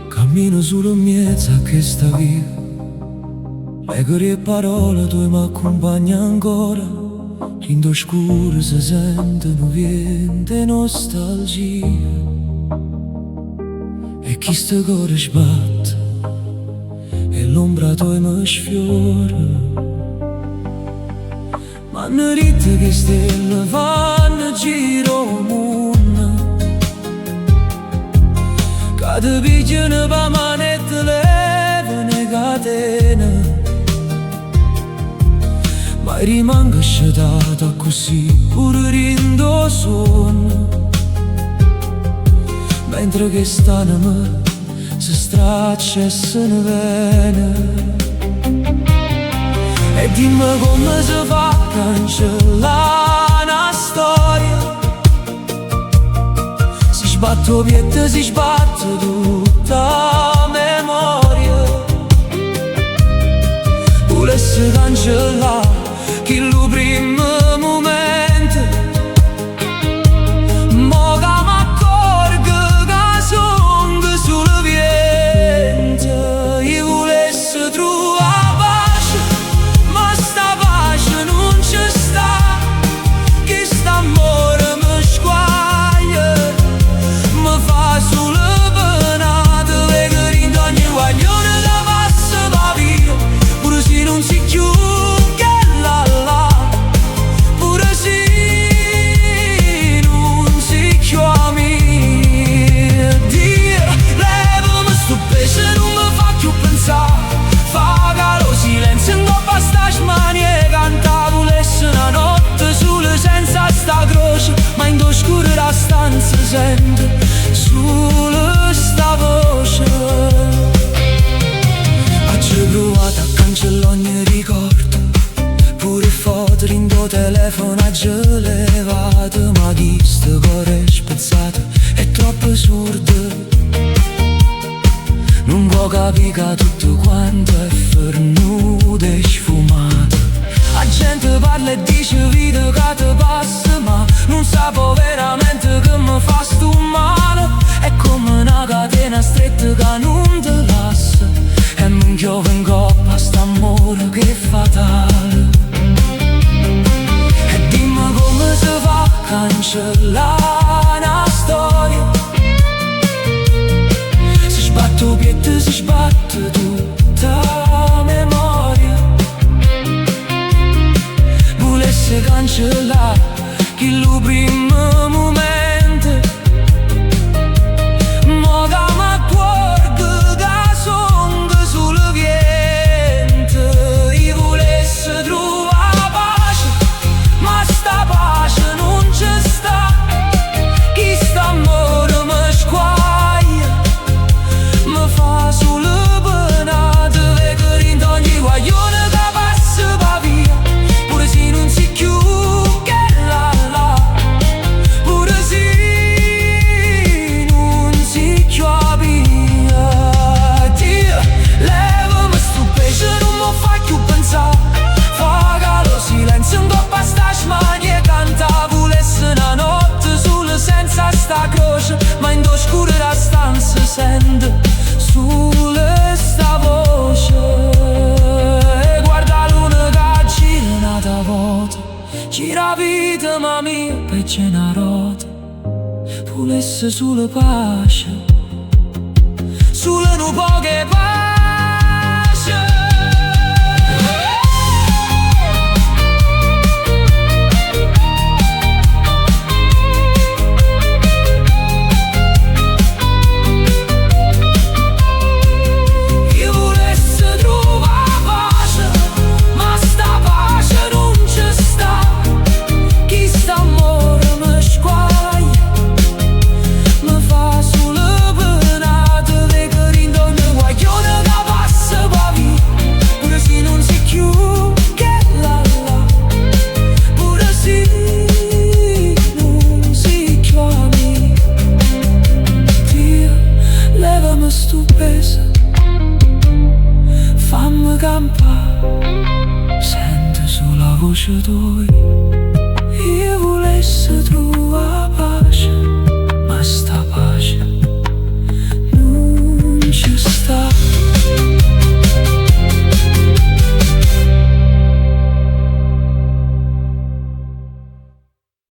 Cammino sulo 'mmiezz' a chesta via. L'eco d' 'e parole toje m'accumpagna ancora. Dint' 'o scuro se sente nu viento 'e nostalgia. E chistu core sbatte e l'ombra toja me sfiora. M'hanno ditto che 'e stelle fanno giro 'o munno. Ca te pigliano p' 'a mano e te levano 'e catene. Ma io rimango scetato accussì pure dint' 'o suonno. Mentre chest'anema se straccia e se ne vene. E dimme comme se fa a cancellà na storia. Si sbatte 'o pietto, si sbatte tutta 'a memoria. Vulesse cancellà chillu primmo mumento. Mo ca m'accorgo ca songo sulo viento. Io vulesse truvà pace, ma sta pace nun ce sta. Chist'ammore me squaglia, me fa sulo penà. Te veco dint' ogni guaglione ca passa p' 'a via, pure si nun si cchiù chella là. Pure si nun si cchiù 'a mia. Dio, levame stu peso, nun me fa cchiù pensà. Fa ca 'o silenzio 'ncopp' a sta smania 'e cantà. Vulesse na notte sulo senza sta croce, ma 'int' 'o scuro d' 'a stanza sento sulo sta voce. Aggio pruvato a cancellà ogni ricordo, pure 'e foto dint' 'o telefono aggio levato, ma chisto core spezzato è troppo surdo. Nun vo' capì ca tutto quanto è fernuto e sfumato. A gente parla e dice vide ca te passa, ma nun sape veramente che me fa stu male. È come una catena stretta che nun te lassa e mi inchiova 'ncopp' a st'ammore che è fatale. E dimme comme se fa a cancellà na storia. Si sbatte 'o pietto, si sbatte tutta 'a memoria. Vulesse cancellà chillu primmo mumento. Mo ca m'accorgo ca songo sulo viento. Io vulesse truvà pace, ma sta pace nun ce sta. Chist'ammore me squaglia, me fa sulo penà. Te veco dint' ogni guaglione ca passa p' 'a via, pure si nun si cchiù chella là. Pure si nun si cchiù 'a mia. Dio, levame stu peso, nun me fa cchiù pensà. Fa ca 'o silenzio 'ncopp' a sta smania 'e cantà. Vulesse na notte sulo senza sta croce, ma 'int' 'o scuro d' 'a stanza sento sulo sta voce. E guarda 'a luna ca gira n'ata vota. Gira 'a vita ma mia peggio 'e na rota. Vulesse sulo pace, sulo nu poco 'e pace. Io vulesse truvà pace, ma sta pace nun ce sta. Chist'ammore me squaglia, me fa sulo penà. Te veco dint' ogni guaglione. voce toja. Io vulesse truvà pace, ma 'sta.